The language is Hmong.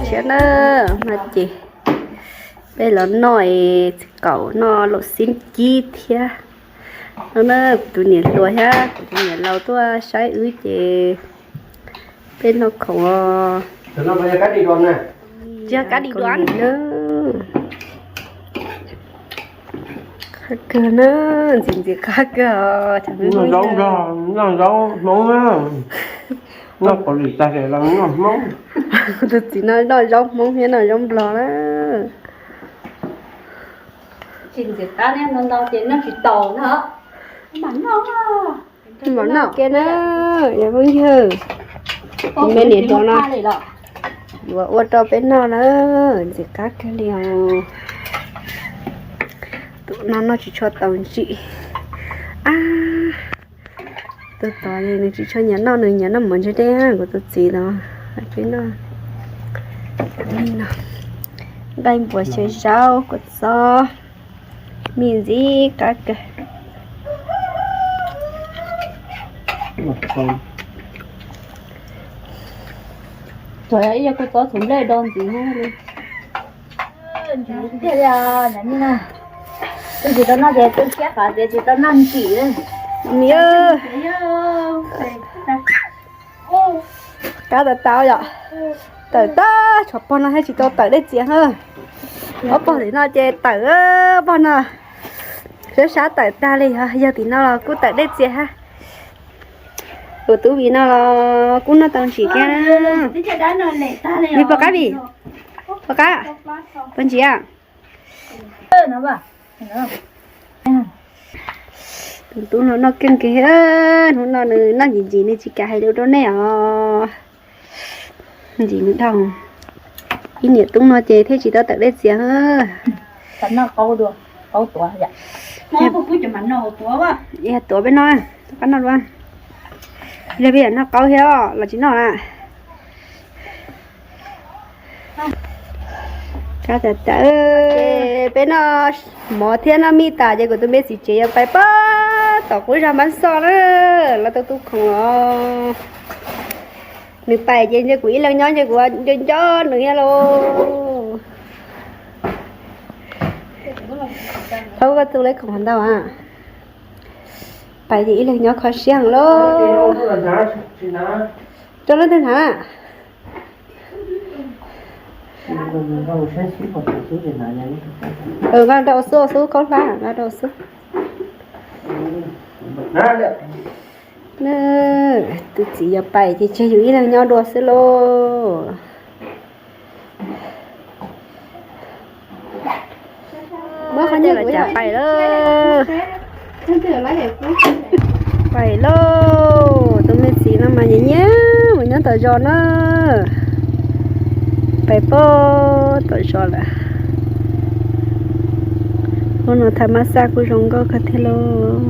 Thiab na, no ces peb los noj txiv kaum noj laum xib kib thiab. No na, kuv tus niam hluas thiab kuv tus niam laus tuaj saib wb ces peb noj khoom os. Tsis yog kab di duav na. Qab kawg na, ntxim ntxim qab kawg os. Noj zaub Hmoob na, noj Kaus Lim tag ces los noj Hmoob. Tus txiv no noj zaub Hmoob thiab noj zaub Nplog na. Tsis ntxim qab ne, no no ces noj tsis taus na. Mam noj kiag na, yog phooj ywg. Me niam hluas no yuav ua rau peb noj na, ntxim qab kawg li os. Tus no noj tsis tshua tau ntsim. Ab, tus tod nws tsis tshua nyiam noj, nws nyiam noj mov ntse dej, kuv tus txiv tod. Peb noj li no, nqaij npuas xyaw zaub kua txob, me ntxim qab kawg. Tsuas yog ib yog kua txob txhuv nplej do ntxiv li. Tiag li, twb tsis tau noj ces twb siab qhov tias tsis tau noj ntsim li. Qab tas tas yom. Tawm tag tshuav pog no thiaj tsis tau tawm dej txias na. Ob pog tim no ces tawm, pog no sab sab tawm tag li, yog tim no los kuj tawm dej txias hab. Tus tub Vim no los kuj noj tau ntsim kiag na. Vim pog qab Vim, pog qab, pog ntsim. Tus tub no noj keej kiag, hnub no nws noj ntsim ntsim nws tsis kam hais lus rau nej os. Ntsim nws dhau. Ib niam tub no ces thiaj tsis tau tawm dej txias. Tuav peb no, qab noj dua. Yog peb yam noj qaub thiab los tsis noj na. Peb noj mov thiab noj mij tas ces kuv tus me txiv tsev yuav pais pab tom qub zog Mab Xoj na, los tau tu khoom os. Nws pais ces ntshe kuv ib leeg nyob ntshe kuv nco nco nws thiab lauj. Thaub koj tu leb khoom ntau a. Pais ces ib leeg nyob kho siab heev lauj. Rau leej twg hnav? Nqa rau xub, xub khaub hlab nqa rau xub. Tus txiv yuav pais ces tseg yus ib leeg nyob dua xwb lauj. Muab qhov nyiaj kuv cov pais lauj. Pais lauj, tus me txiv no mas nyiam nyiam mus nyob tom zos na. Pais pab tom zos lawm. Hnub no thaj Mab Xaj kuj zoo nkauj kawg thiab lauj.